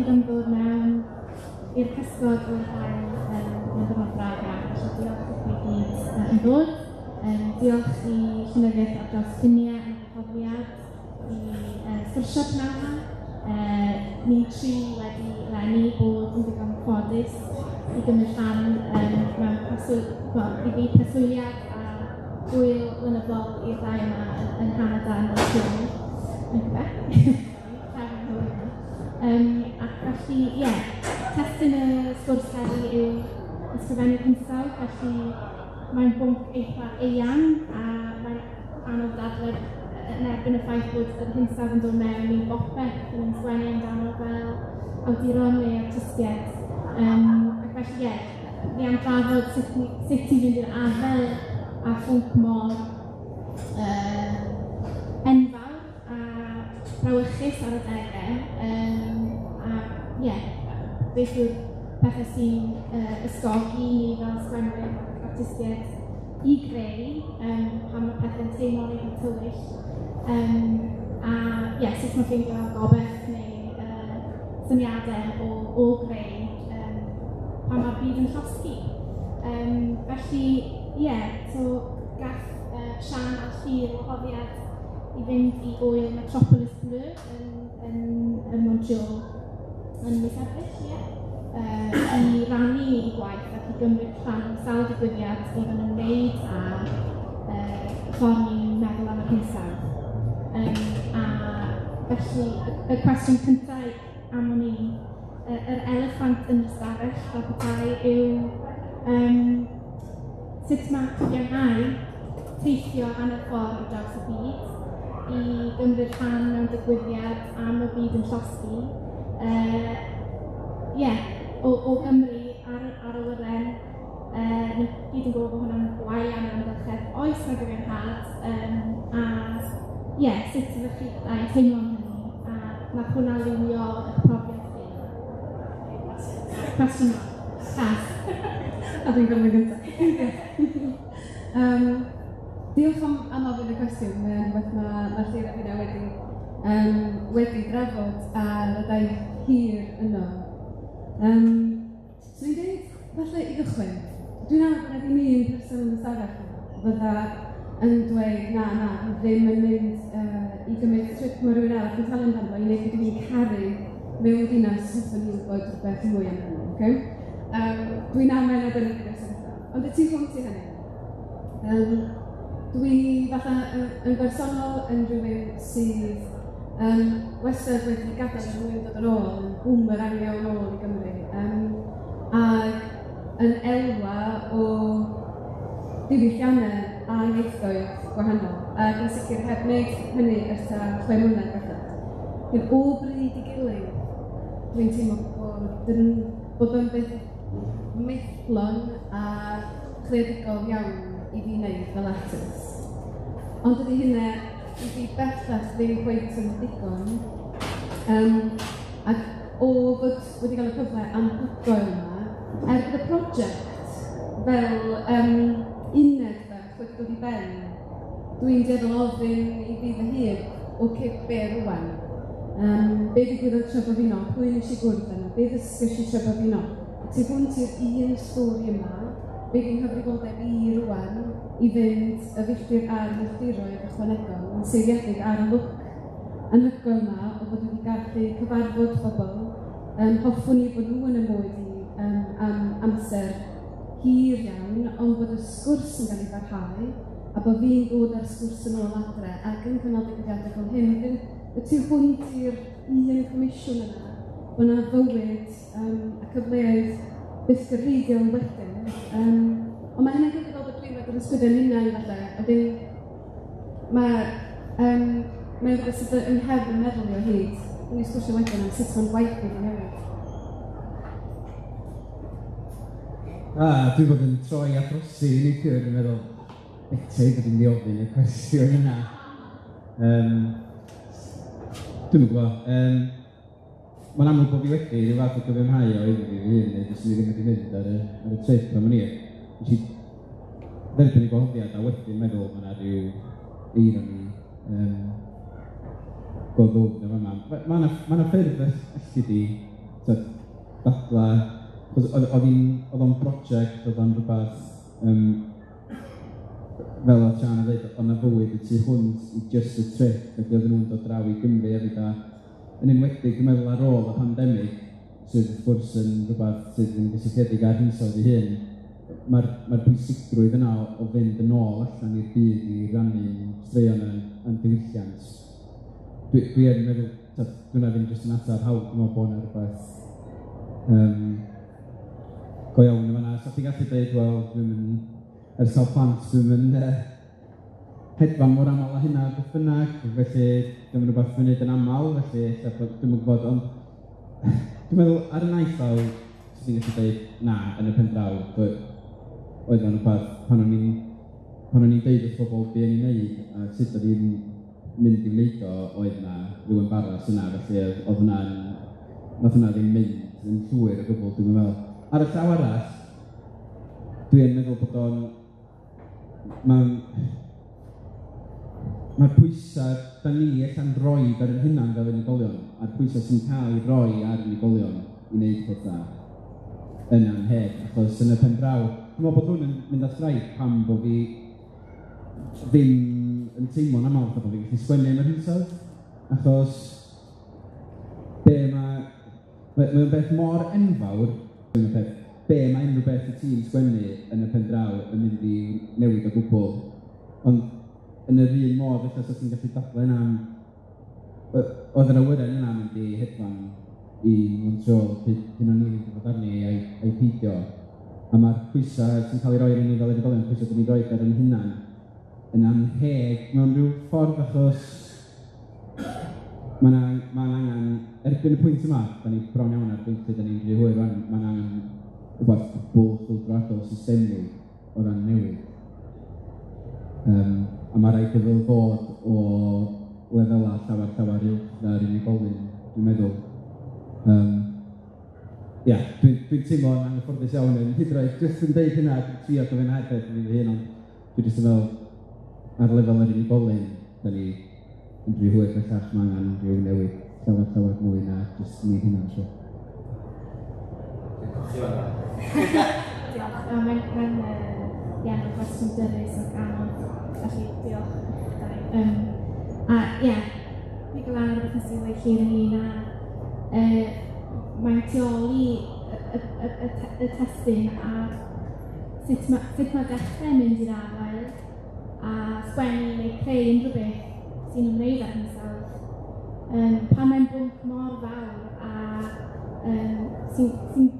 gyd am ddod mewn i'r cysgod o'r haul mae'n ddiwrnod braf iawn, felly diolch i chi gyd am ddod. Diolch i Llenyddiaeth ar Draws Ffiniau am y gwahoddiad i sgwrsio pnawn 'ma. Ni tri wedi eleni bod yn ddigon ffodus i gymryd rhan mewn wel, i fi preswyliad a gŵyl flynyddol i'r ddau yma yn Nghanada yn Montreal, yn Quebec. Ac felly, ie, testun y sgwrs heddi yw ysgrifennu hinsawdd, felly mae'n bwnc eitha eang a mae'n anodd dadlau yn erbyn y ffaith bod yr hinsawdd yn dod mewn i bopeth yn sgwennu amdano fel awduron neu artistiaid. Ac felly, ie, ni am drafod sut i fynd i'r afael â phwnc mor enfawr a brawychus ar adegau. A ie, beth yw'r pethau sy'n ysgogi ni fel sgwennwyr ac artistiaid i greu, pan mae pethau'n teimlo'n eitha tywyll. A ie, sut mae ffeindio gobaith neu syniadau o greu pan mae'r byd yn llosgi. Felly, ie, so gath Siân a Llŷr wahoddiad i fynd i ŵyl Metropolis Bleu yn Montreal yn mis Ebrill, ie, i rannu eu gwaith ac i gymryd rhan mewn sawl digwyddiad oedd yn ymwneud â y ffordd ni'n meddwl am yr hinsawdd. A felly, y cwestiwn cynta am wn i, yr eliffant yn y stafell fel petai yw sut ma' cyfiawnhau teithio hanner ffordd ar draws y byd i gymryd rhan mewn digwyddiad am y byd yn llosgi. Ie, o Gymru ar awyren, ni gyd yn gwybod bod hwnna'n gwael iawn i'r amgylchedd. Oes 'na gyfiawnhad? A ie, sut ydych chi ddau yn teimlo am hynny? A nath hwnna liwio eich profiad chi? Cwestiwn mawr. Cas. A dwi'n gorfod mynd gynta. Diolch am ofyn y cwestiwn. Mae o'n rhywbeth ma' Llŷr a finna wedi drafod ar y daith hir yno. Swn i'n dweud, falle i gychwyn, dwi'n meddwl bod 'na ddim un person yn y stafell yma fydda yn dweud na, na, dwi ddim yn mynd i gymryd trip ma' rywun arall yn talu amdano fo i wneud be dwi'n caru mewn dinas hoffwn i wybod rhywbeth mwy amdano, ocê? Dwi'n amau na dyna 'di'r sefyllfa. Ond y tu hwnt i hynny, dwi fatha yn bersonol yn rhywun sydd wastad wedi gadael er mwyn dod yn ôl, yn boomerangio yn ôl i Gymru, ac yn elwa o diwylliannau a ieithoedd gwahanol, ac yn sicr heb wneud hynny ers tua 6 mlynedd bellach. Wedyn o bryd i gilydd, dwi'n teimlo bod o'n beth maethlon a creadigol iawn i fi wneud fel artist. Ond dydy hynna i fi bellach ddim cweit yn ddigon. Ac o fod wedi cael y cyfle anhygoel yma, er bod y prosiect fel uned bach wedi dod i ben, dwi'n dueddol o ofyn i fi fy hun, ocê, be rŵan? Be ddigwyddodd tra bod fi 'no? Pwy wnes i gwrdd â nhw? Be ddysges i tra bod fi 'no? Tu hwnt i'r un stori yma, be 'di nghyfrifoldeb i rŵan i fynd y filltir a'r milltiroedd ychwanegol yn seiliedig ar y lwc anhygoel yma o fod wedi gallu cyfarfod pobl. Hoffwn i bod nhw yn 'y mywyd i am amser hir iawn, ond bod y sgwrs yn cael ei barhau a bod fi'n dod â'r sgwrs yn ôl adre ac yn cynnal digwyddiadau fel hyn. Wedyn, y tu hwnt i'r un comisiwn yna, bod 'na fywyd a cyfleoedd bythgyrhaeddiol wedyn. Ond mae hynny'n golygu fel bod dwi wedi ysgrifennu hunain falle, a wedyn mae'n rhywbeth sydd yng nghefn meddwl i o hyd. Wnawn ni sgwrsio wedyn am sut mae'n gwaith fi 'di newid. A dwi bod yn troi a throsi neithiwr, dwi'n meddwl, eto i fod yn mynd i ofyn y cwestiwn yna. Dwi'm yn gwbo, mae'n amlwg bod fi wedi ryw fath o gyfiawnhau o iddo fi fy hun, neu fyswn i ddim wedi mynd ar y trip am wn i. Nes i dderbyn y gwahoddiad a wedyn meddwl ma' 'na ryw eironi go ddwfn yn fan'na. Ma' 'na ffyrdd alli di t'od, dadla, achos oedd o'n broject, oedd o'n rwbath fel oedd Siân yn dweud, oedd 'na fywyd y tu hwnt i jyst y trip, felly oedden nhw'n dod draw i Gymru hefyd, a yn enwedig dwi'n meddwl ar ôl y pandemig, sydd wrth gwrs yn rwbath sydd yn gysylltiedig â'r hinsawdd ei hun, mae'r pwysigrwydd yna o fynd yn ôl allan i'r byd i rannu straeon a'n diwylliant. Dwi yn meddwl, t'od, dwi hwnna ddim jyst yn ateb hawdd, dwi'n meddwl bod 'na rwbath go iawn yn fan'na. Sa chdi'n gallu deud, wel, dwi'm yn, ers cael plant, dwi'm yn hedfan mor aml â hynna beth bynnag, felly dwi'm yn rwbath dwi'n neud yn aml, felly ella bod, dwi'm yn gwybod, ond dwi'n meddwl ar y naill law, sa chdi'n gallu deud na yn y pen draw, oedd o'n rwbath pan o'n i'n deud wrth bobl be o'n i'n neud a sut o'n i'n mynd i wneud o, oedd 'na ryw embaras yna, felly oedd hwnna'n, nath hwnna ddim mynd yn llwyr o gwbl, dwi'n meddwl. Ar y llaw arall, dwi'n meddwl bod o'n, mae'r pwysau da ni ella'n roid ar ein hunan fel unigolion, a'r pwysau sy'n cael ei roi ar unigolion i wneud pethau yn anheg, achos yn y pen draw, dwi'n meddwl bod hwn yn mynd at braidd pam bod fi ddim yn teimlo'n aml fatha bod fi'n gallu sgwennu am yr hinsawdd, achos be mae o'n beth mor enfawr, yn y peth, be mae unrhyw beth i ti'n sgwennu yn y pen draw yn mynd i newid o gwbl. Ond yn yr un modd, ella sa ti'n gallu dadlau yna am, oedd yr awyren yna mynd i hedfan i Montreal pryd o'n i'n mynd i fod arni a'i peidio. A mae'r pwysau sy'n cael ei roi ar ni fel unigolion, pwysau 'dan ni'n rhoi ar ein hunan, yn anheg mewn rhyw ffordd, achos mae'n angen, erbyn y pwynt yma, da ni bron iawn ar bwynt lle da ni'n rhy hwyr rwan, mae'n angen rhywbeth gwbl chwyldroadol systemig o ran newid. A mae rhaid iddo ddod o lefelau llawer, llawer uwch na'r unigolyn, dwi'n meddwl. Ia, dwi'n teimlo'n anghyfforddus iawn yn hyd yn oed jyst yn deud hynna, dwi'n trio gyfiawnhau'r peth i fi fy hun, ond dwi jyst yn meddwl ar lefel yr unigolyn, da ni yn rhy hwyr bellach, mae angen rhyw newid llawer, llawer mwy na jyst ni hunan, siŵr. Diolch. Mae'n mae'n gwestiwn dyrys ac anodd, felly diolch i chi dau. A ie, pigo lan ar rywbeth nes i ddweud Llŷr ynglyn â mae'n tu ôl i y testun a sut ma' dechrau mynd i'r afael a sgwennu neu creu unrhyw beth sy'n ymwneud â'r hinsawdd. Pan mae'n bwnc mor fawr a sy'n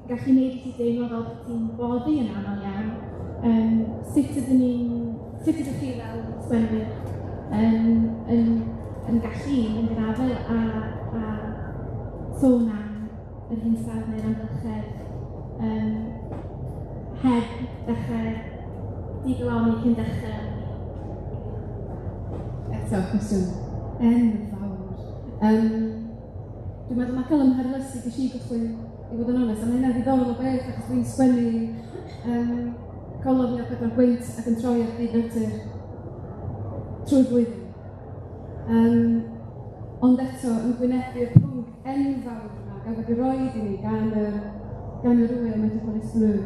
gallu gwneud i ti deimlo fel bod ti'n boddi yn aml iawn, sut ydych chi fel sgwennwyr yn gallu mynd i'r afael a sôn am yr hinsawdd neu'r amgylchedd heb dechrau digalonni cyn dechrau? Eto, cwestiwn enfawr. Dwi'n meddwl mae cael ymharlysu ges i gychwyn, i fod yn onest, a mae hynna'n ddiddorol o beth, achos dwi'n sgwennu colofn o pedwar gwynt ac yn troi ar byd natur trwy'r flwyddyn. Ond eto, yn gwynebu'r pwnc enfawr yma gafodd ei roed i ni gan yr ŵyl Metropolis Blue,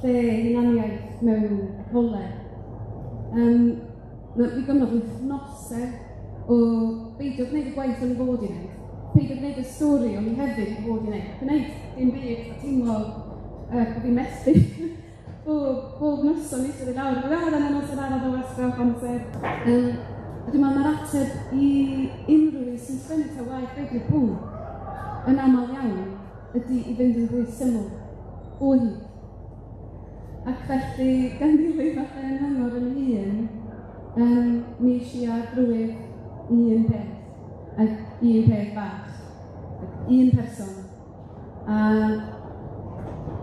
lle hunaniaeth mewn ecoleg. Mi gymrodd wythnosau o beidio gwneud y gwaith o'n i fod i wneud, peidio gwneud y stori o'n i hefyd i fod i wneud, gwneud dim byd a teimlo bod fi'n methu. Bob noson eistedd i lawr, fel yna noson arall o wastraff amser. A dwi'n meddwl mae'r ateb i unrhyw un sy'n sgwennu ta waeth be 'di'r pwnc yn aml iawn ydy i fynd yn fwy syml o hyd. Ac felly, gan ddilyn falle yng nghyngor yn hun, mi es i ar drywydd un peth, ac un peth bach, ac un person. A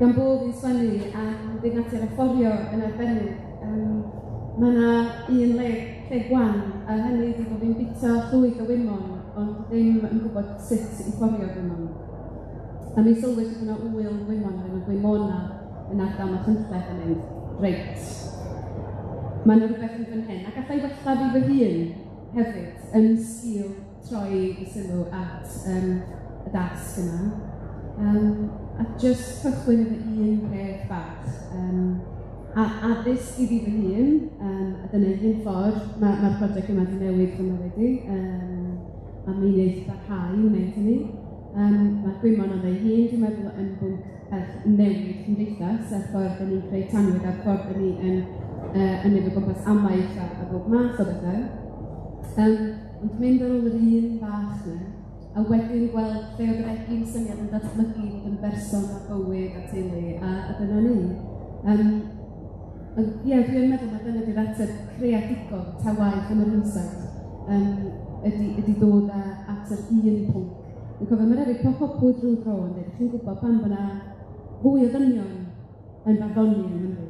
gan bod fi'n sgwennu am byd natur a fforio yn arbennig, mae 'na un le gwan, a hynny ydy bod fi'n bita llwyth o wymon, ond ddim yn gwybod sut i fforio gwymon. A mi sylwais i bod 'na ŵyl wymon o'r enw Gwymona yn ardal Machynlleth yn mynd, reit, mae 'na rywbeth yn fan hyn, a gallai wella fi fy hun hefyd yn sgil troi fy sylw at y dasg yma. A jyst cychwyn efo un peth bach. A addysg i fi fy hun, a dyna un ffordd mae'r prosiect yma wedi newid fy mywyd i, a mi wneith barhau i wneud hynny. Mae gwymon ond ei hun, dwi'n meddwl, yn bwnc newid cymdeithas, a'r ffordd 'dan ni'n creu tanwydd, a'r ffordd 'dan ni yn yn mynd o gwmpas amaeth a bob math o bethau. Ond mynd ar ôl yr un bach 'na, a wedyn gweld lle oedd yr egin syniad yn datblygu i fod yn berson a bywyd a teulu, a dyna ni. Ond ie, dwi yn meddwl mai dyna 'di'r ateb creadigol, ta waeth yn yr hinsawdd, ydy dod â at yr un pwnc. Dwi'n cofio Mererid Popopwy drwy dro yn dweud, chi'n gwybod pam bod 'na fwy o ddynion yn barddoni yng Nghymru,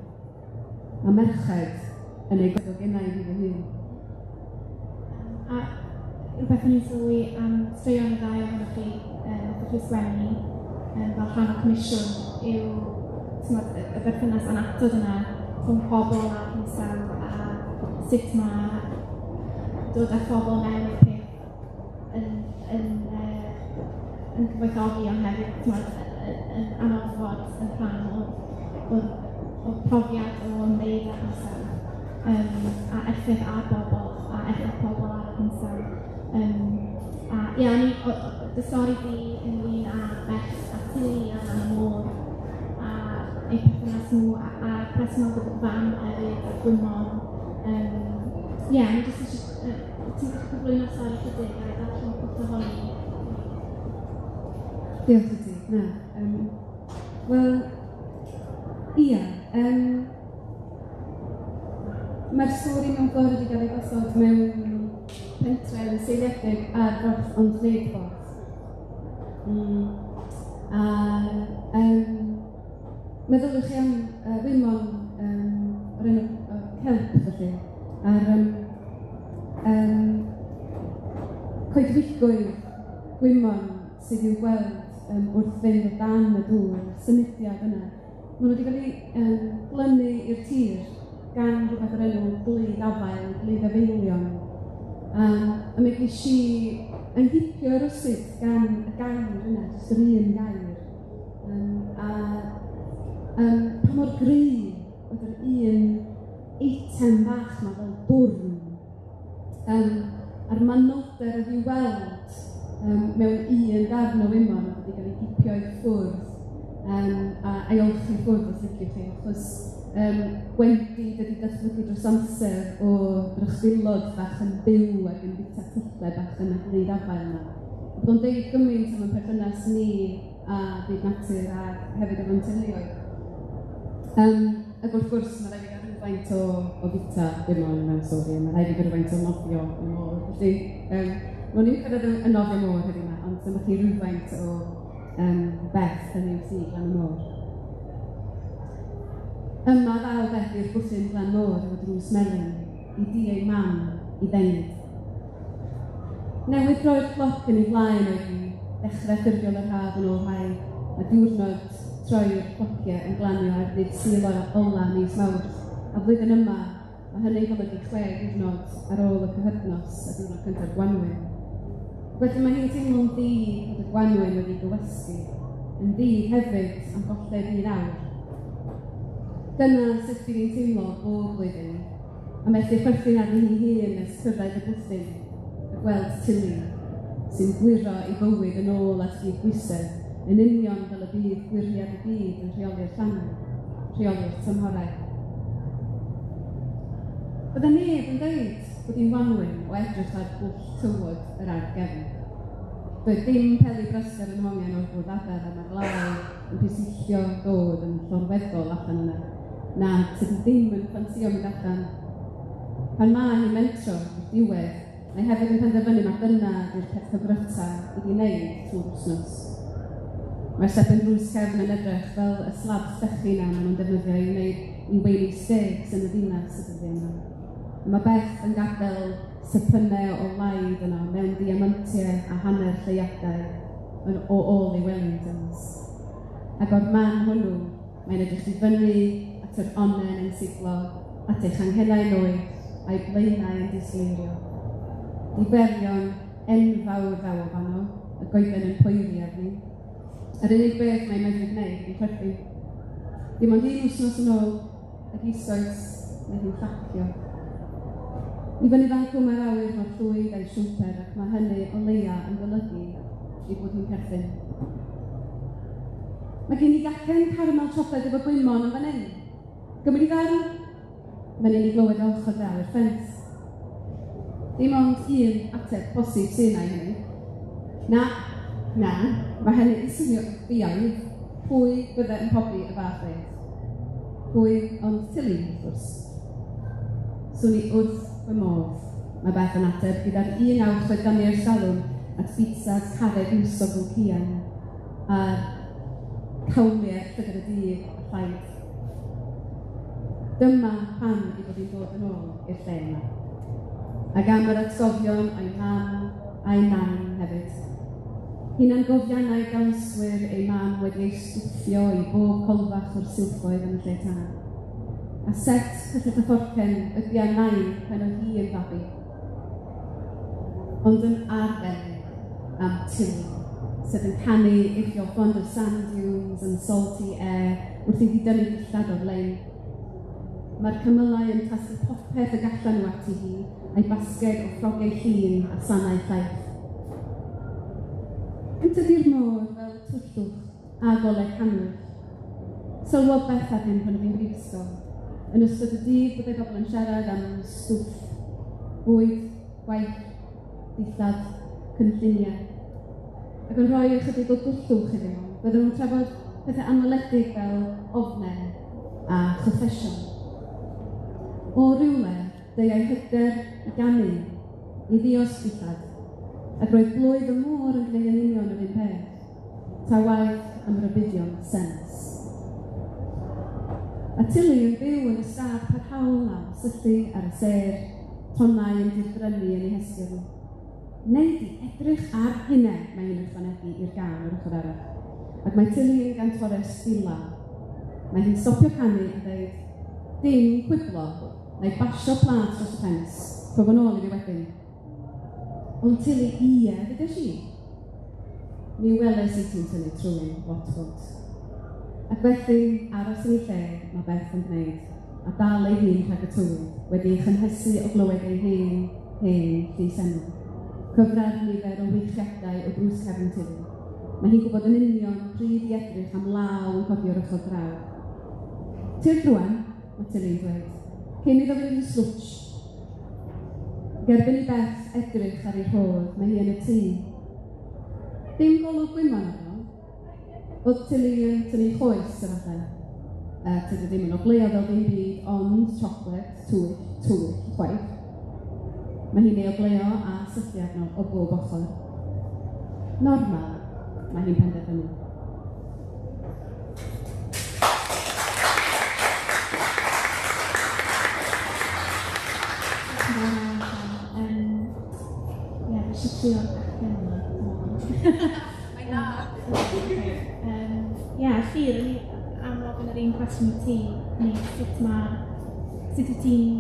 a merched yn ei gosod genna i fi fy hun. A rhywbeth o'n i'n sylwi am straeon y ddau ohonoch chi, wrth i chi sgwennu fel rhan o'r comisiwn, yw t'mod, y berthynas annatod yna rhwng pobl a hinsawdd a sut ma' dod â phobl mewn i'r peth yn cyfoethogi, ond hefyd t'mod, yn anorfod yn rhan o'r profiad o ymwneud â hinsawdd, a effaith ar bobl, a effaith pobl ar yr hinsawdd. A ie, o'n i, dy stori di ynglyn â Beth a Tilly a Lan y Môr, a eu perthynas nhw, a presenoldeb y fam hefyd, a Gwymon. Ie, o'n i jyst eisiau, ti'n gallu cyflwyno'r stori chydig a darllen pwt ohoni? Diolch i ti. Na, wel, ia, mae'r stori mewn ffordd wedi cael ei gosod mewn pentre yn seiliedig ar borth ond nid borth. A meddyliwch chi am Wymon, o'r enw Kelp felly, a'r coedwigoedd Gwymon sydd i'w gweld wrth fynd o dan y dŵr, y symudiad yna. Maen nhw wedi cael eu glynu i'r tir gan rhywbeth o'r enw glud afael, glud afeilion. A mi ges i yn hipio rywsut gan y gair yna, jyst yr un gair. A pa mor gry oedd yr un eitem bach 'ma fel dwrn. A'r manylder oedd i'w weld mewn un darn o wymon oedd wedi cael ei gipio i ffwrdd, a'i olchi i ffwrdd os liciwch chi, achos gwendid wedi datblygu dros amser o drychfilod bach yn byw ac yn bwyta tyllau bach yn y glud afael yma. Bod o'n deud gymaint am y perthynas ni a byd natur a hefyd efo'n teuluoedd. Ac wrth gwrs, mae rhaid i gael rhywfaint o fita gwymon mewn stori, mae rhaid i gael rhywfaint o nofio y môr. Felly, ro'n i'n cyrraedd y nofio môr heddiw yma, ond dyma chi rhywfaint o Beth yn i'w thŷ glan y môr. Yma ddaw Beth i'r bwthyn glan môr efo drws melyn, i dŷ ei mam, i ddengyd. Newydd droi'r cloc yn ei flaen oedd hi, dechrau ffurfiol yr haf yn ôl rhai, a diwrnod troi'r clociau yn glanio ar ddydd Sul ola mis Mawrth, a flwyddyn yma, mae hynny'n golygu 6 diwrnod ar ôl y cyhydnos a diwrnod cyntaf Gwanwyn. Felly mae hi'n teimlo'n ddu bod y Gwanwyn wedi gywasgu, yn ddu hefyd am golled un awr. Dyna sut bydd hi'n teimlo bob blwyddyn, a methu chwerthin arni hi hun nes cyrraedd y bwthyn a gweld Tilly, sy'n gwyro ei fywyd yn ôl at gyd-bwysedd, yn union fel y bydd gwyriad y byd yn rheoli'r llanw, rheoli'r tymhorau. Bydde neb yn dweud bod hi'n wanwyn o edrych ar bwll tywod yr ardd gefn. Doedd dim peli braster yn hongian o'r bwrdd adar a mae'r glaw yn pisillio dod yn llorweddol allan yna. Na, tydi ddim yn ffansïo mynd allan. Pan mae hi'n mentro i'r diwedd, mae hefyd yn penderfynu mai dyna ydi'r peth hyfryta iddi wneud trwy'r wythnos. Mae'r stepen drws cefn yn edrych fel y slab llechi 'na maen nhw'n defnyddio i wneud i weini steaks yn y ddinas y dyddiau yma. A mae Beth yn gadael sypynau o laid yno mewn diamantiau a hanner lleuadau yn o ôl ei Wellingtons. Ac o'r man hwnnw, mae'n edrych i fyny at yr onnen yn siglo, at ei changhennau noeth a'i blaenau yn disgleirio. Diferion enfawr ddaw o fanno, y goeden yn poeri arni. Yr unig beth mae'n medru gwneud ydy chwerthin. Dim ond un wythnos yn ôl, ac eisoes mae hi'n llacio. I fyny fancw mae'r awyr mor llwyd a'i siwmper ac mae hynny o leia yn golygu ei bod hi'n perthyn. Mae gen i gacen caramel siocled efo gwymon yn fan hyn. Gymri di ddarn? Mae'n un i glywed o ochr draw i'r ffens. Dim ond un ateb posib sy'n na i hynny. Na, na, mae hynny yn swnio ffiaidd. Pwy bydde yn pobi y fath beth? Pwy ond Tilly, wrth gwrs. Swn i wrth fy modd. Mae Beth yn ateb gyda'r un awch oedd gan i ers talwm at bitsas carreg mwsogl Cian a'r cawliau llygad y dydd a llaeth. Dyma pam ei bod hi'n dod yn ôl i'r lle yma. Ac am yr atgofion o'i mam a'i nain hefyd. Hunangofiannau dawnswyr ei mam wedi ei stwffio i bob colfach o'r silffoedd yn y lle tân. A set cyllell a fforcen ydi a nain pan oedd hi yn fabi. Ond yn arbennig am Tilly, sydd yn canu If You're Fond of Sand Dunes and Salty Air wrth iddi dynnu dillad o'r lein. Mae'r cymylau yn tasgu popeth y gallan nhw ati hi, a'i basged o ffrogiau llun a sanau llaeth. Yn tydi'r môr fel twllwch a golau cannwyll. Sylwodd Beth ar hyn pan oedd hi'n brifysgol. Yn ystod y dydd byddai bobl yn siarad am stwff, bwyd, gwaith, dillad, cynlluniau. Ac yn rhoi ychydig o dwllwch iddyn nhw. Bydden nhw'n trafod pethau anweledig fel ofnau a choffesion. O rywle, deuai hyder i ganu, i ddiosg dillad, ac roedd blwydd y môr yn gwneud yn union yr un peth. Ta waeth am rybuddion sens. A Tilly yn byw yn y stad parhaol 'na o syllu ar y sêr, tonnau yn dirgrynu yn ei hesgyrn. Nei di edrych ar hynne, mae hi'n ychwanegu i'r gân o'r ochr arall. Ac mae Tilly yn gantores dila. Mae hi'n stopio canu a dweud, dim quiblo, na i basio plât dros y ffens, rho fo nôl i fi wedyn. Ond Tilly, ie, ddudes i. Mi weles i ti'n tynnu trwyn, Watford. Ac felly, aros yn ei lle, mae Beth yn gwneud, a dal ei hun rhag y tywydd, wedi ei chynhesu o glywed ei hen, hen llys enw. Cyfradd nifer o weichiadau o drws cefn Tilly. Mae hi'n gwybod yn union pryd i edrych am law yn codi o'r ochr draw. Tyrd rŵan, mae Tilly'n dweud, cyn iddo fynd yn slwtsh. Gerbyn i Beth edrych ar ei rhodd, mae hi yn y tŷ. Dim golwg gwymon arno. O'dd Tilly yn tynnu choes efallai. Tydi o ddim yn ogleuo fel dim byd ond siocled tywyll, tywyll chwaith. Mae hi'n ei ogleuo a syllu arno o bob ochr. Normal, mae hi'n penderfynu. Ie, fi isie trio acen yma. Mae'n dda. Ie, Llŷr, o'n i am ofyn yr un cwestiwn i ti, neu sut ma' sut wyt ti'n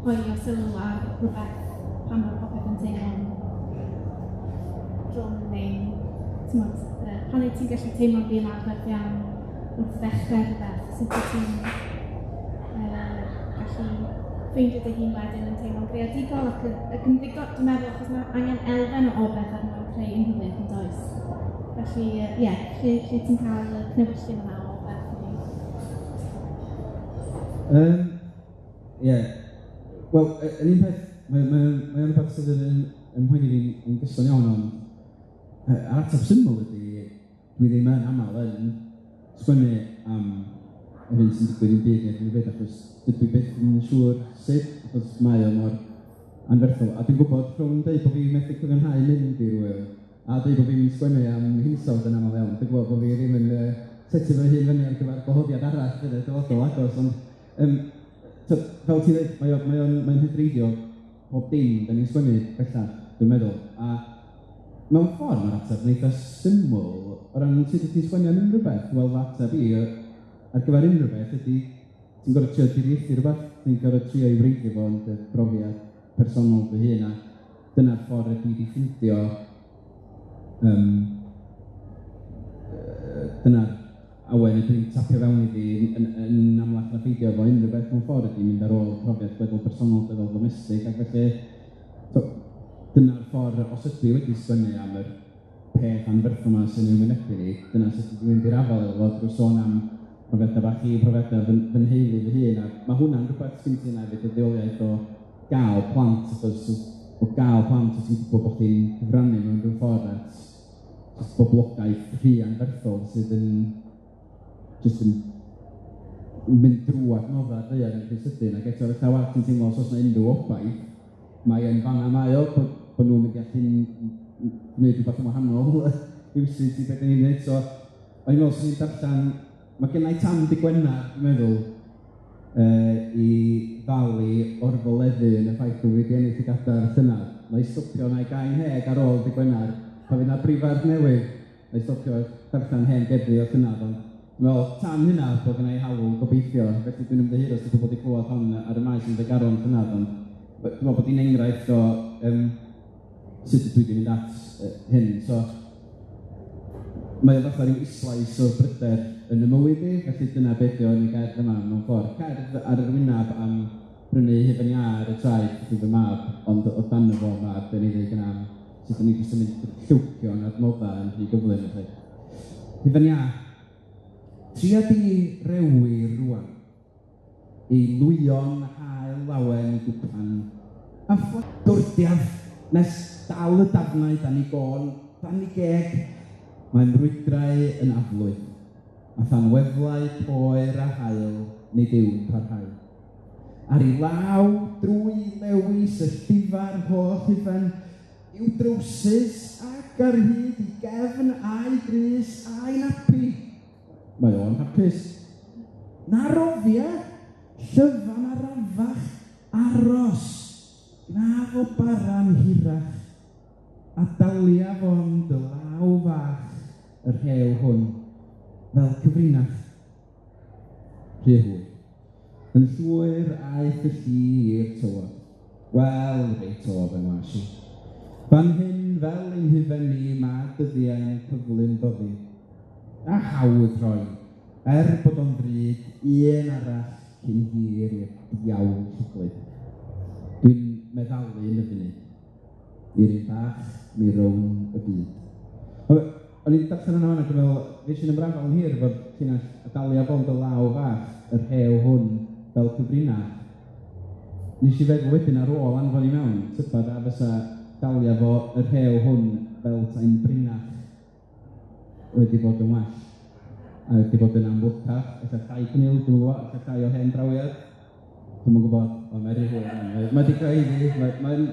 hoelio sylw ar rywbeth pan ma' popeth yn teimlo'n drwm neu t'mod pan wyt ti'n gallu teimlo'n ddiymadferth iawn wrth ddechrau rhywbeth, sut wyt ti'n gallu ffeindio dy hun wedyn yn teimlo'n greadigol ac yn ac yn ddigon, dwi'n meddwl, achos ma' angen elfen o obaith er mwyn creu unrhyw beth yn does? Felly ie, lle lle ti'n cael y cnewyllyn yna o obaith neu? Ie, wel, yr un peth, mae mae o'n mae o'n rwbeth sydd yn yn mhoeni fi'n yn gyson iawn, ond yr ateb syml ydy dwi ddim yn amal yn sgwennu am yr hyn sy'n digwydd i'n byd ni ar hyn o bryd, achos dydw i byth yn siŵr sut, achos mae o mor anferthol. A dwi'n gwybod rhwng deud bod fi'n methu cyfiawnhau mynd i'r ŵyl a deud bod fi'n sgwennu am hinsawdd yn aml iawn, dwi'n gwybod bod fi ddim yn setio fy hun fyny ar gyfer gwahoddiad arall yn y dyfodol agos, ond yym fel ti'n dweud, mae o mae o'n mae'n hydreiddio pob dim 'dan ni'n sgwennu bellach, dwi'n meddwl, a mewn ffordd ma'r ateb yn eitha syml o ran sut wyt ti'n sgwennu am unrhyw beth. Wel, fy ateb i ar gyfer unrhyw beth ydy ti'n gorfod trio diriaethu rywbeth, ti'n gorfod trio i wreiddio fo yn dy brofiad personol dy hun, a dyna'r ffordd ydw i 'di ffindio yym Dyna'r awen ydw i'n tapio fewn iddi yn amlach na pheidio efo unrhyw beth mewn ffordd ydy mynd ar ôl profiad gweddol personol, gweddol domestig, ac felly so, dyna'r ffordd, os ydw i wedi sgwennu am yr peth anferthol 'ma sy'n ein wynebu ni, dyna sut ydw i'n mynd i'r afael efo fo, drwy sôn am profiadau bach i, profiadau fy nheulu fy hun, a ma' hwnna'n rhywbeth sgyn ti yna hefyd, y deuoliaeth o gael plant, achos o gael plant, wyt ti'n gwybod bod chdi'n cyfrannu mewn rhyw ffordd at jyst boblogaeth rhy anferthol sydd yn jyst yn mynd drwy adnoddau'r ddaear yn rhy sydyn, ac eto ar y llaw arall ti'n teimlo os oes 'na unrhyw obaith, mae yn fan'na mae o, bod nhw'n mynd i allu gwneud rhywbeth yn wahanol rywsut i be 'dan ni'n neud. So o'n i'n meddwl 'swn i'n darllen, ma' gynna i tan dy' Gwener, dwi'n meddwl, i ddal i orfoleddu yn y ffaith bod fi wedi ennill y gadair llynedd. Wna i stopio, wna i gau 'ngheg ar ôl dy' Gwener, pan fydd 'na brifardd newydd, wna i stopio darllen hen gerddi o llynedd, ond dwi'n meddwl tan hynna bod gynna i hawl gobeithio, felly dwi'n ymddiheuro os 'di pobl 'di clywed hon ar y maes yn Nhregaron llynedd, ond dwi'n meddwl bod hi'n enghraifft o sut ydw i 'di mynd at hyn. So mae o fatha ryw islais o bryder yn 'y mywyd i, felly dyna be' 'di o yn y gerdd yma mewn ffordd. Cerdd ar yr wyneb am brynu hufen iâ ar y traeth i fy mab, ond o dano fo ma' be' o'n i'n ddeud gynna am sut 'dan ni jyst yn mynd llwcio'n adnoddau yn rhy gyflym felly. Hufen iâ. Tria di rewi rŵan. I lwyo'n hael lawen i gwpan, a dwrdiaf nes dal y dafnau dan 'i gôn, dan 'i geg, mae mrwydrau yn aflwydd, a than weflau poer a haul nid yw'n parhau. Ar 'i law drwy lewis y llifa'r holl hufen, i'w drowsus ac ar hyd 'i gefn a'i grys a'i napi. Mae o'n hapus. Na rofia, llyfan arafach, aros, gna fo bara'n hirach, a dalia fo'n dy law fach y rhew hwn, fel cyfrinach. Rhy hwyr. Yn llwyr aeth y lli i'r tywod. Wel, reit o, fy ngwas i. Fan hyn, fel ein hufen ni, mae dyddiau'n cyflym doddi. A hawdd rhoi, er bod o'n ddrud, un arall cyn hir i'r diawl llwglyd. Dwi'n meddalu yn y funud. I'r un bach, mi rown y byd. O'n i'n darllen hwnna ac yn meddwl, fues i'n ymrafael yn hir efo'r llinell a dalia bond y law fach, y rhew hwn, fel cyfrinach. Nes i feddwl wedyn ar ôl anfon i mewn, tybed a fysa dalia fo y rhew hwn fel tai'n brinach wedi bod yn well, a wedi bod yn amlwcach, ella llai cynnil, dwi'm yn gwybod, ella llai o hen drawiad, dwi'm yn gwybod, ond mae'n rhy hwyr rŵan, mae 'di cyhoeddi, mae'n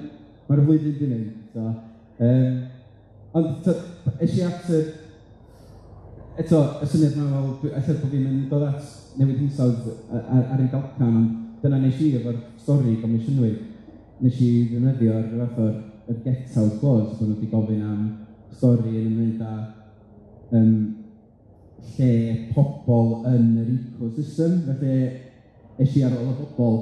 mae'r flwyddyn 'di mynd, so Ond tibod, es i at y... eto, y syniad 'ma, wel, ella bod fi'n mynd dod at newid hinsawdd ar ei dalcan, ond dyna wnes i efo'r stori gomisiynwyd. Wnes i ddefnyddio'r fath o'r yr get out clause, bod nhw wedi gofyn am stori yn ymwneud â lle pobl yn yr ecosystem, felly es i ar ôl y bobl.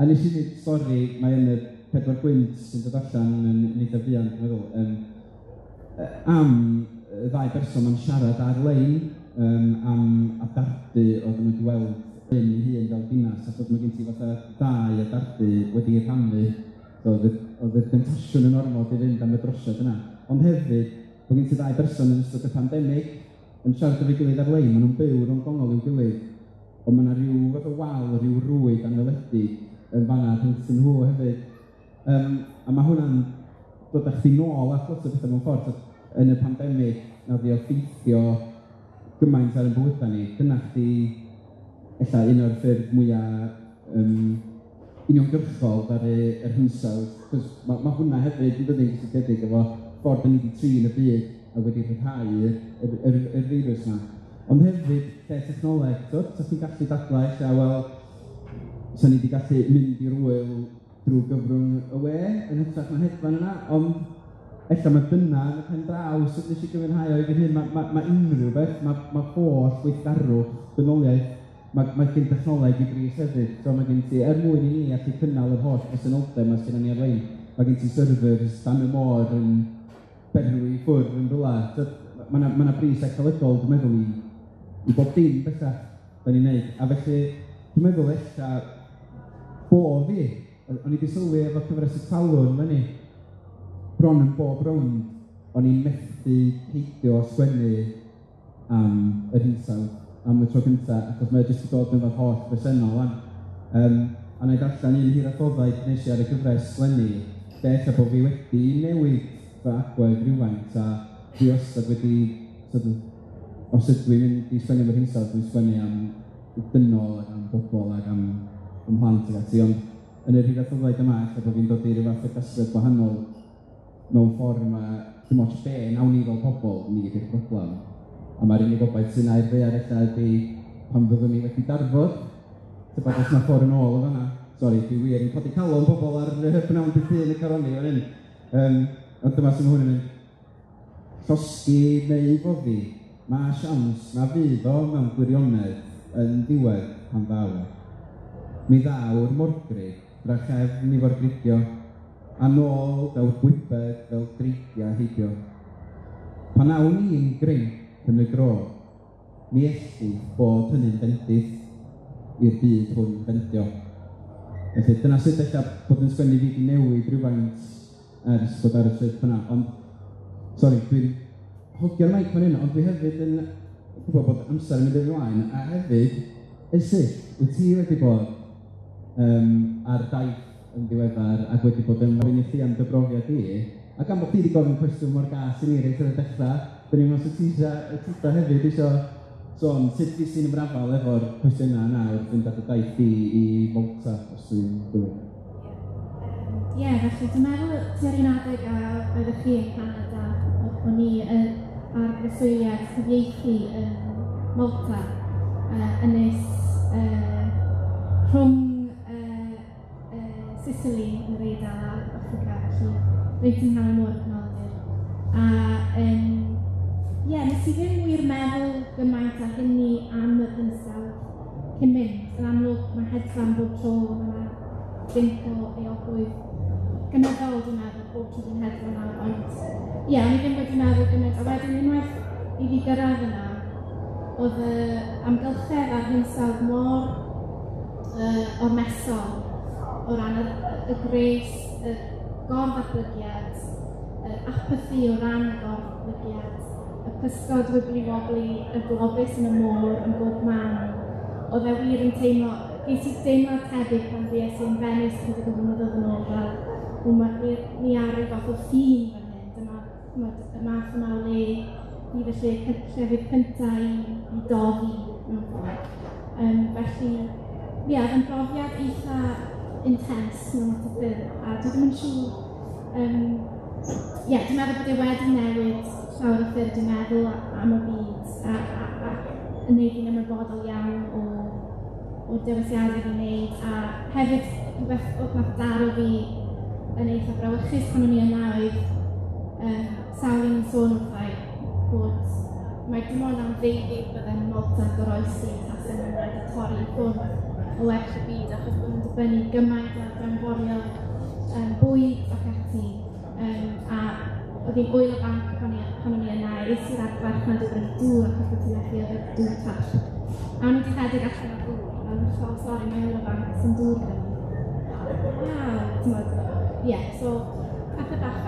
A nes i wneud stori, mae yn y Pedwar Gwynt sy'n dod allan yn eitha fuan, dwi'n meddwl, am y ddau berson ma'n siarad ar-lein am adardu oedden nhw wedi weld hyn ei hun fel dinas, achos mae gen ti fatha ddau adardu wedi rhannu, so oedd y demtasiwn yn ormod i fynd am y drosiad yna. Ond hefyd, bod gen ti ddau berson yn ystod y pandemig yn siarad efo'i gilydd ar-lein, maen nhw'n byw rhwng gongol i'w gilydd, ond ma' 'na ryw fath o wal, ryw rwyd anweledig yn fan'na rhyngthyn nhw hefyd. A ma' hwnna'n dod â chdi nôl at lot o betha mewn ffordd, tibod, yn y pandemig nath o effeithio gymaint ar ein bywydau ni, dyna chdi ella un o'r ffyrdd mwya uniongyrchol ddaru yr hinsawdd, 'chos ma' hwnna hefyd yn dydi, yn gysylltiedig efo ffordd 'dan ni 'di trin y byd a wedi rhyddhau yr feirws 'ma. Ond hefyd lle technoleg, t'wod, 'sa chdi'n gallu dadlau ella, wel, 'sa ni 'di gallu mynd i'r ŵyl drwy gyfrwng y we yn hytrach na hedfan yna, ond ella ma' dyna yn y pen draw sut wnes i gyfiawnhau o i fy hun, ma' unrhyw beth, ma' holl weithgarwch dynoliaeth, ma' gen technoleg i bris hefyd, so ma' gen ti, er mwyn i ni allu cynnal yr holl presenoldeb 'ma sy gynnon ni ar-lein, ma' gen ti servers dan y môr yn berwi i ffwrdd yn rywle, t'wod. Ma' 'na ma' 'na bris ecolegol, dwi'n meddwl, i bob dim bellach 'dan ni'n neud, a felly dwi'n meddwl ella bo' fi, o'n i 'di sylwi efo cyfres y Talwrn leni, bron yn bob rownd, o'n i'n methu peidio sgwennu am yr hinsawdd am y tro cynta, achos mae o jyst 'di dod yn fy holl bresennol 'wan. A wna i ddarllen un hir nes i ar y gyfres leni, lle ella bo' fi wedi newid fy agwedd rywfaint, a dwi wastad wedi, sort of, os ydw i'n mynd i sgwennu am yr hinsawdd, dwi'n sgwennu am dynol ac am bobl ac am mhlant ac ati, ond yn yr hir yma, ella bo' fi'n dod i ryw fath o gasgliad gwahanol mewn ffordd ma' dim ots be nawn ni fel pobl, ni ydi'r broblem. A mae'r unig obaith sy'n air ddaear ella ydi pan fyddwn ni wedi darfod, tybed os 'na ffordd yn ôl o fan'na. Sori, dwi wir yn codi calon pobl ar bnawn dydd Llun y Coroni fan hyn. Ond dyma sy'n hwn yn mynd. Llosgi neu foddi, ma' siawns na fydd o mewn gwirionedd yn ddiwedd pan ddaw. Mi ddaw'r morgrug drachefn i forgrugio, a nôl daw'r gwybed fel dreigia heibio. Pan awn ni'n grimp yn y gro, mi elli bod hynny'n bendith i'r byd hwn bendio. Felly dyna sut ella bod yn sgwennu fi 'di newid rywfaint ers bod ar y trip yna, ond sori, dwi'n hogio'r meic fan hyn, ond dwi hefyd yn gwybod bod amser yn mynd yn ymlaen, a hefyd, Esyllt, wyt ti wedi bod ar daith yn ddiweddar ac wedi bod yn gofyn i chdi am dy brofiad di, a gan bod chdi wedi gofyn cwestiwn mor gas i ni reit ar y dechrau, dyn ni'n meddwl 'sa ti isio, titha hefyd isio sôn sut fues ti'n ymrafael efo'r cwestiynau yna wrth fynd ar dy daith di i Malta, os dwi'n gywir. Ie, felly dwi'n meddwl tua'r un adeg a oeddech chi yn Canada, o'n i ar breswyliad cyfieithu yn Malta, ynys rhwng Sicily yn yr Eidal a Affrica, felly reit yng nghanol môr y Canoldir. A ie, nes i ddim wir meddwl gymaint â hynny am yr hinsawdd cyn mynd. Yn amlwg, mae hedfan bob tro, mae 'na bump o euogrwydd gynyddol, dwi'n meddwl, bob tro dwi'n hedfan nawr, ond ie, o'n i ddim wedi meddwl gymaint. A wedyn unwaith i fi gyrraedd yna, oedd y amgylchedd a'r hinsawdd mor ormesol o ran y gwres, y gordd-ddatblygiad, yr apathi o ran y gordd-ddatblygiad, y pysgod wibbly wobbly, y globus yn y môr yn bob man. Oedd e wir yn teimlo, ges i deimlad tebyg pan fues i yn Venice chydig o flynyddoedd yn ôl, fel, o, ma, ni ar ryw fath o ffin fan hyn, dyma, chimod, y math yma o le fydd y lle llefydd cynta i doddi mewn ffordd. Felly, ie, oedd yn brofiad eitha intense mewn lot o ffyrdd, a dwi ddim yn siŵr, ie, dwi'n meddwl bod e wedi newid llawer o ffyrdd dwi'n meddwl am y byd, a yn neud fi'n ymwybodol iawn o'r dewisiadau fi'n neud, a hefyd rhywbeth oedd nath daro fi yn eitha brawychus pan o'n i yna oedd sawl un yn sôn wrtha i bod mae dim ond am ddeuddydd bydde'n Malta'n goroesi tasen nhw wedi torri i ffwrdd o weddill y byd, achos bod nhw'n dibynnu gymaint ar fewnforio bwyd ac ati. A oedd hi'n ŵyl y banc pan o'n i yna, es i'r archfarchnad i brynu dŵr achos bod ti'n methu yfed dŵr tap. A o'n i wedi rhedeg allan o ddŵr, a o'n i'n hollol sori, mae ŵyl y banc, sy'n dŵr gyda ni. Waw, timod, ie, so pethe bach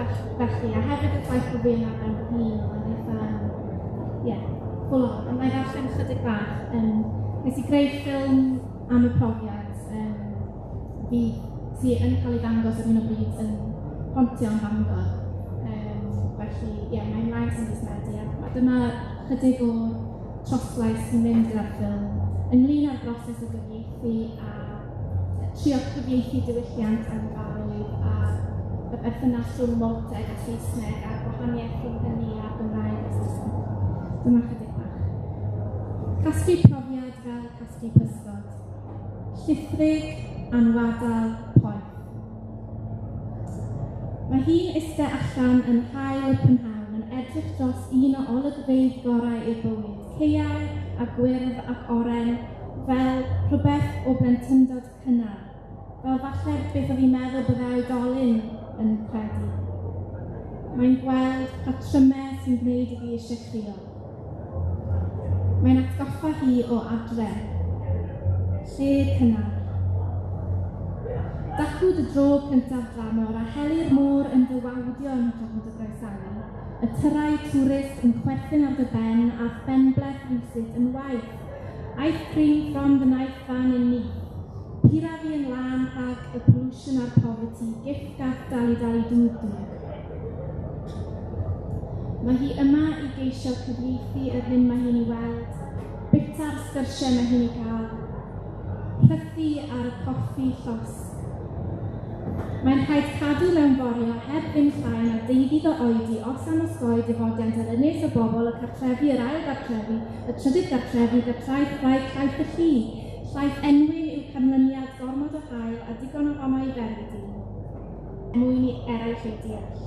felly, a hefyd y ffaith bod fi yna ar ben fy hun, oedd yn eitha, ie, full on. Ond wna i ddarllen chydig bach. Nes i greu ffilm am y profiad, fi sy yn cael ei ddangos ar hyn o bryd yn Pontio yn Bangor. Felly, ie, mae ymlaen tan fis Medi, a dyma chydig o'r troslais sy'n mynd gyda'r ffilm ynglyn â'r broses o gyfieithu a trio cyfieithu diwylliant anghyfarwydd a y berthynas rhwng Malteg a Saesneg a'r gwahaniaeth rhwng hynny a'r Gymraeg a Saesneg. Dyma chydig bach. Casglu profiad fel casglu pysgod. Llithrig, anwadal, poeth. Mae hi'n iste allan yn haul y prynhawn yn edrych dros un o olygfeydd gorau ei bywyd, caeau a gwyrdd ac oren fel rhywbeth o blentyndod cynnar, fel falle beth oedd hi'n meddwl byddai oedolyn yn credu. Mae'n gweld patrymau sy'n gwneud iddi eisiau crio. Mae'n atgoffa hi o adre, lle cynnar. Dacw dy dro cyntaf dramor a heli'r môr yn dy wawdio yn hytrach na dy groesawu, y tyrau twrist yn chwerthin ar dy ben a'r benbleth rywsut yn waeth. Ice cream from the knife van in Neath. Pura fi yn lân rhag y pollution a'r poverty, giff gaff dali dali dŵg dŵg. Mae hi yma i geisio cyfieithu yr hyn mae hi'n ei weld, bita'r sgyrsiau mae hi'n ei gael, rhythu ar y coffi llosg. Mae'n rhaid cadw mewnforio heb ddim llai na deuddydd o oedi os am osgoi difodiant yr ynys, y bobl, y cartrefi, yr ail gartrefi, y trydydd gartrefi, gytraeth, rhaid llaeth y llu. Llaeth enwyn yw canlyniad gormod o haul a digon ohono i ferwi dyn, er mwyn i eraill ei deall.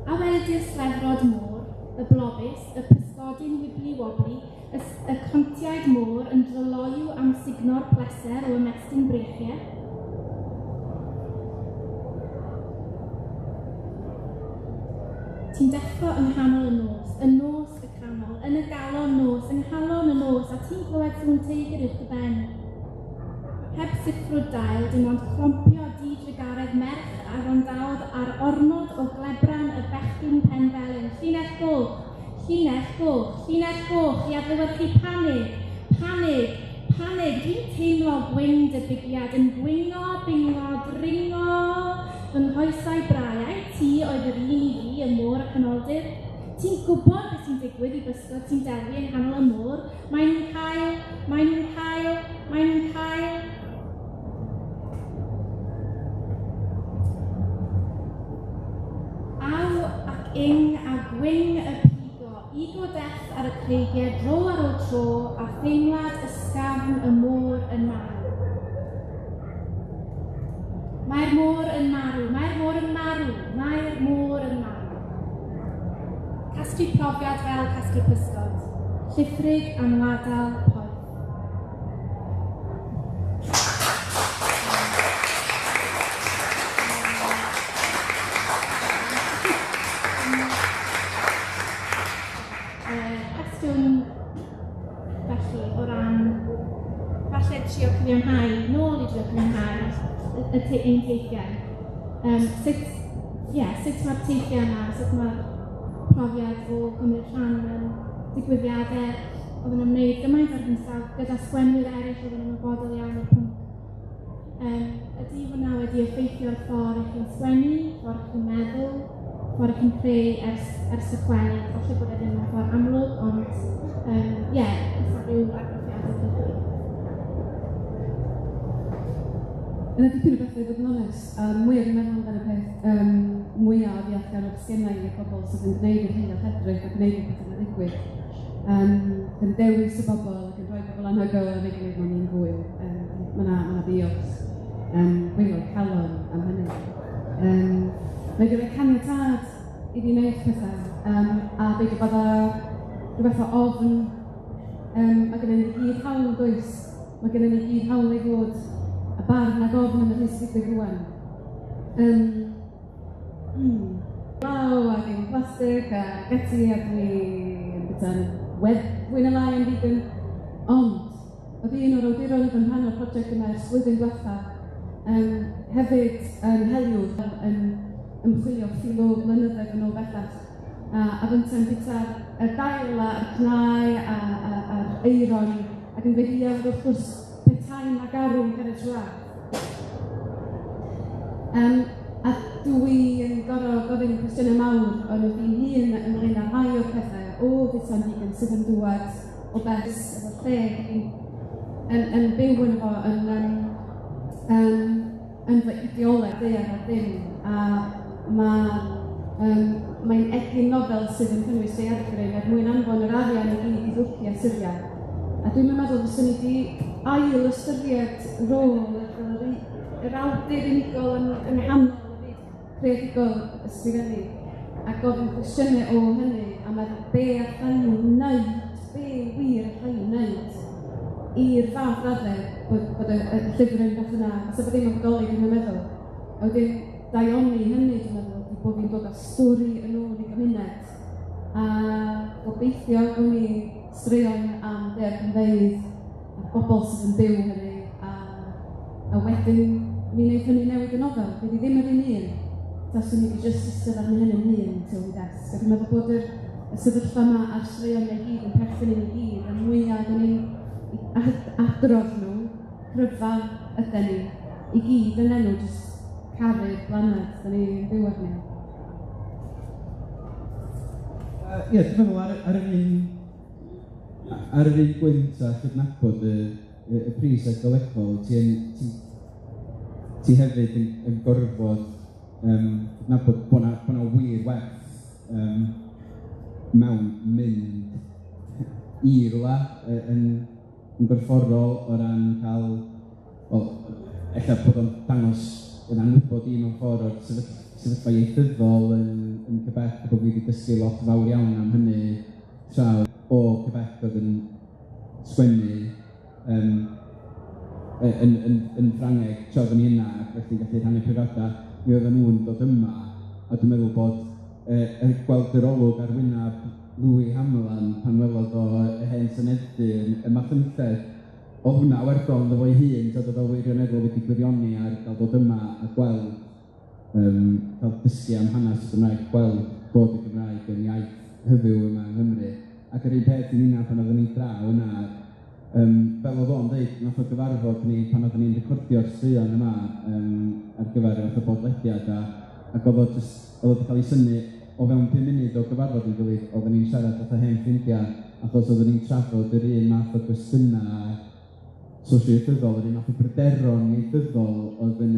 A wedi'r slefrod môr, y blobus, y pysgodyn wibli wobli, Y y contiaid môr yn dryloyw amsugno'r pleser o ymestyn breichiau. Ti'n deffro yng nghanol y nos, y nos y canol, yn y galon nos, yng nghalon y nos, a ti'n clywed sŵn teigr uwch dy ben. Heb siffrwd dail, dim ond clompio di-drugaredd merch a rondaodd ar ormod o glebran y bechgyn penfelyn, llinell goch, Llinell goch, llinell goch i adlewyrchu panig, panig, panig. Dwi'n teimlo gwyn dy bigiad yn gwingo, bingo, dringo fy nghoesau brau. Ai ti oedd yr un i fi ym môr y canoldir? Ti'n gwybod beth sy'n digwydd i bysgod sy'n delwi yng nghanol y môr? Maen nhw'n cael, maen nhw'n cael, maen nhw'n cael. Aw ac ing a gwing y pigo, ego death ar y creigiau dro ar ôl tro a theimlad ysgafn y môr yn marw. Mae'r môr yn marw, mae'r môr yn marw, mae'r môr yn marw. Casglu profiad fel casglu pysgod, llithrig, anwadal, poeth. Cwestiwn felly o ran falle trio cyfiawnhau, nôl i drio cyfiawnhau y ein teithiau. Sut, ie, sut ma'r teithiau yma, sut ma'r profiad o gymryd rhan mewn digwyddiadau oedd yn ymwneud gymaint â'r hinsawdd gyda sgwennwyr eraill oedd yn ymwybodol iawn o'r pwnc. Ydy hwnna wedi effeithio'r ffordd i chi'n sgwennu, ffordd i chi'n meddwl, ffordd i chi'n creu ers ers dychwelyd? Falle bod e ddim mewn ffordd amlwg, ond ie, oes 'na ryw argraffiadau gyda chi? Yna dipyn o bethau i fod yn onest. A'r mwya dwi'n meddwl amdan y peth, mwya o ddiolchgarwch sgenna i i'r bobl sydd yn gwneud yr hyn a lledrith a gwneud y pethau 'ma ddigwydd. Yn dewis y bobl ac yn rhoi bobl anhygoel ar ei gilydd mewn un gŵyl. Ma' 'na ma' 'na ddiolch gwaelod calon am hynny. Mae 'di rhoi caniatâd i fi wneud pethau a beidio bod â rhyw fath o ofn. Ma' gynnon ni gyd hawl does? Mae gennyn ni gyd hawl i fod a barn ag ofn am yr hyn sy'n digwydd rŵan. Glaw a dim plastig ac ati, a dwi yn bwyta'n wedd fwy neu lai yn vegan. Ond oedd un o'r awduron oedd yn rhan o'r prosiect yma ers blwyddyn diwetha, hefyd yn heliwr, yn ymchwilio ffilw blynyddoedd yn ôl bellach, a fyntau'n bwyta'r y dail a'r cnau a'r aeron, ac yn dweud, ia, ond wrth gwrs, petai 'na garw yn cyrraedd trwy ardd. A dwi yn gorfod gofyn cwestiynau mawr yn fi'n hun ynglyn â rhai o'r pethau o fwyta'n vegan sydd yn dŵad o bell efo lle dwi'n yn byw yn fo, yn yn fy ideoleg daear a dim, a mae'n egin nofel sydd yn cynnwys daeargryn er mwyn anfon yr arian i gyd i Dwrci a Syria. A dwi'm yn meddwl fyswn i 'di ail ystyried rôl yr awdur unigol yn yng nghanol y byd creadigol ysgrifennu a gofyn cwestiynau o hynny a meddwl be alla i wneud, be wir alla i wneud i'r fath raddau bod y llyfr yn fath yna, fysa fo ddim yn bodoli, dwi'm yn meddwl. A wedyn daioni hynny, dwi'n meddwl. ydy bod fi'n dod â stori yn ôl i gymuned. A gobeithio gawn ni straeon am derbynfeydd a'r bobl sydd yn byw hynny, a wedyn mi wneith hynny newid y nofel. Fydd hi ddim yr un un, taswn i 'di jyst eistedd ar 'mhen 'yn hun tu ôl i desg. A dwi'n meddwl bod y sefyllfa yma a'r straeon 'ma i gyd yn perthyn i ni gyd, a mwya 'dan ni'n adrodd nhw, cryfa ydan ni i gyd yn enw jyst caru'r blaned 'dan ni'n byw arni. Ie, dwi'n meddwl ar yr un ar yr un gwynt a chydnabod y pris ecolegol, ti hefyd yn gorfod cydnabod bo' 'na wir werth mewn mynd i rywle yn gorfforol o ran cael, wel, ella bod o'n dangos yn anwybod i mewn ffordd o'r sefyllfa ieithyddol yn Quebec, bod fi wedi dysgu lot fawr iawn am hynny tra o Quebec oedd yn sgwennu yn Ffrangeg tra oeddwn i yna, ac felly'n gallu rhannu profiadau, mi oedden nhw'n dod yma, a dwi'n meddwl bod gweld yr olwg ar wyneb Louis Hamelin pan welodd o y hen Senedd-dy yn Machynlleth, oedd hwnna werth o ynddo fo'i hun, tibod, oedd o wirioneddol wedi gwirioni ar gael dod yma a gweld, cael dysgu am hanes y Gymraeg, gweld bod y Gymraeg yn iaith hyfyw yma yng Nghymru. Ac yr un peth i ninnau pan oeddwn ni'n draw yna, fel oedd o'n dweud, nath o gyfarfod ni pan oeddwn ni'n recordio'r straeon yma ar gyfer y fath o bodlediad, ac oedd o jyst, oedd o wedi cael ei synnu o fewn 5 munud o gyfarfod yn gilydd, oedden ni'n siarad fatha hen ffrindiau, achos oedden ni'n trafod yr un math o gwestiynau sosio-ieithyddol, yr un math o bryderon ieithyddol oedd yn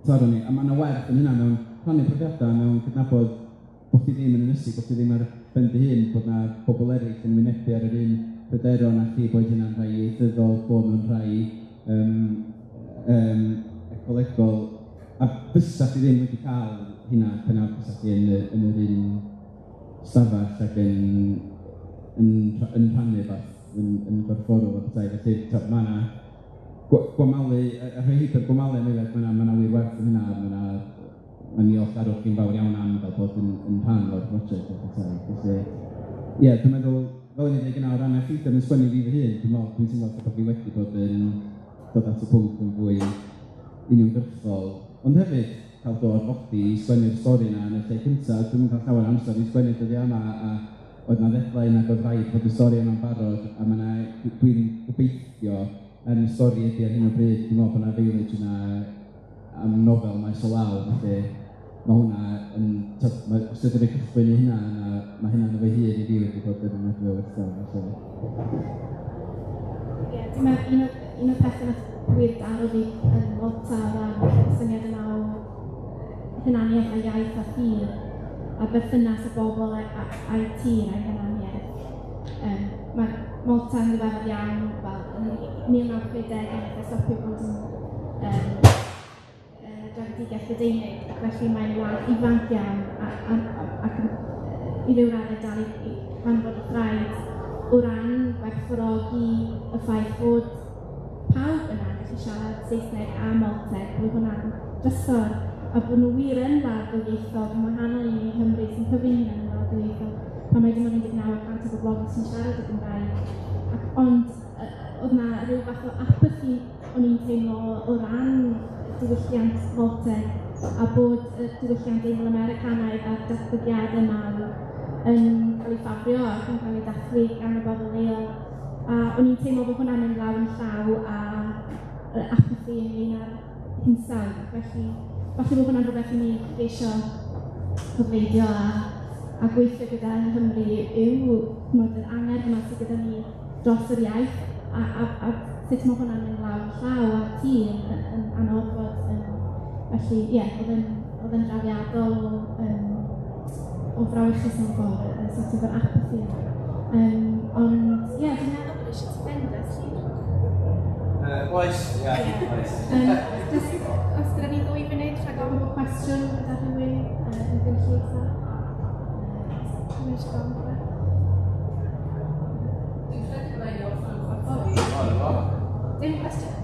taro ni. A ma' 'na werth yn hynna mewn rhannu profiadau, mewn cydnabod bod chdi ddim yn ynysig, bod chdi ddim ar ben dy hun, bod 'na bobl eraill yn wynebu ar yr un pryderon a chi, boed hynna'n rhai ieithyddol, bod nhw'n rhai ecolegol. A fysa chdi ddim wedi cael hynna pan fysa chdi yn yr un stafell ac yn rhannu rwbath yn gorfforol a pethau. Felly ma' 'na gwamalu, a rhoi heibio'r gwamalu am eiliad, ma' 'na wir werth yn hynna, ma' 'na mae'n niolchgarwch chi'n fawr iawn am gael bod yn rhan o'r prosiect a pethau. Felly, ie, dwi'n meddwl, fel o'n i'n dweud gynna, o ran effeithio yn sgwennu fi fy hun, dwi'n meddwl, dwi'n teimlo fatha bod fi wedi bod yn dod at y pwnc yn fwy uniongyrchol, ond hefyd cael dod fodi i sgwennu'r stori yna yn y lle cyntaf. Dwi'm yn cael llawer o amser i sgwennu dyddiau yma, a oedd 'na ddeadline ac oedd rhaid bod y stori yma'n barod, a ma' 'na, dwi'n gobeithio, yn y stori ydy ar hyn o bryd, dwi'n meddwl bod 'na mileage yna am nofel maes o law, felly ma' hwnna yn, tibod, os ydy'r cychwyn i hynna, yna ma' hynna'n efo'i hun i fi wedi bod yn ofnadwy o werthfawr, felly. Ie, dwi'n meddwl un o'r pethau nath wir daro fi yn Malta o ran y syniad yma o hunaniaeth a iaith a thir, a berthynas y bobl a'i tir a'i hunaniaeth. Mae Malta yn ddiweddar iawn, wel, yn 1960 nath e stopio bod yn drefedigaeth Brydeinig, ac felly mae'n wlad ifanc iawn ac i ryw raddau dal i hanfod y thraed o ran gwerthfawrogi y ffaith bod pawb yna yn gallu siarad Saesneg a Malteg, bod hwnna'n drysor, a bod nhw wir yn wlad ddwyieithog yn wahanol i ni yng Nghymru sy'n cyfuno hunain yn wlad ddwyieithog, pan mae dim ond 19% o boblogaeth sy'n siarad y Gymraeg. Ond oedd 'na ryw fath o apathy o'n i'n teimlo o ran diwylliant Malteg, a bod y diwylliant Eingl-Americanaidd a'r datblygiadau mawr yn cael ei ffafrio ac yn cael ei dathlu gan y bobl leol. A o'n i'n teimlo bod hwnna'n mynd law yn llaw â apathy ynglyn â'r hinsawdd. Felly, falle bod hwnna'n rhywbeth i ni geisio cofleidio a gweithio gyda yng Nghymru yw, chimod, yr angerdd yma sydd gyda ni dros yr iaith a sut mae hwnna'n mynd law yn llaw â'r tir yn anorfod. Felly, ie, oedd yn drawiadol o frawychus mewn ffordd, y sort of yr apathy yna. Ond, ie, dwi'n meddwl bod eisiau ti fynd, oes ti? Oes, ie, oes. Jyst, os gyda ni 2 funud, rhag ofn bod cwestiwn gyda rhywun yn gynulleidfa. Rhywun eisiau gofyn rhywbeth? Dwi'n credu bod rhaid i orffen am chwarter i. Dim cwestiwn.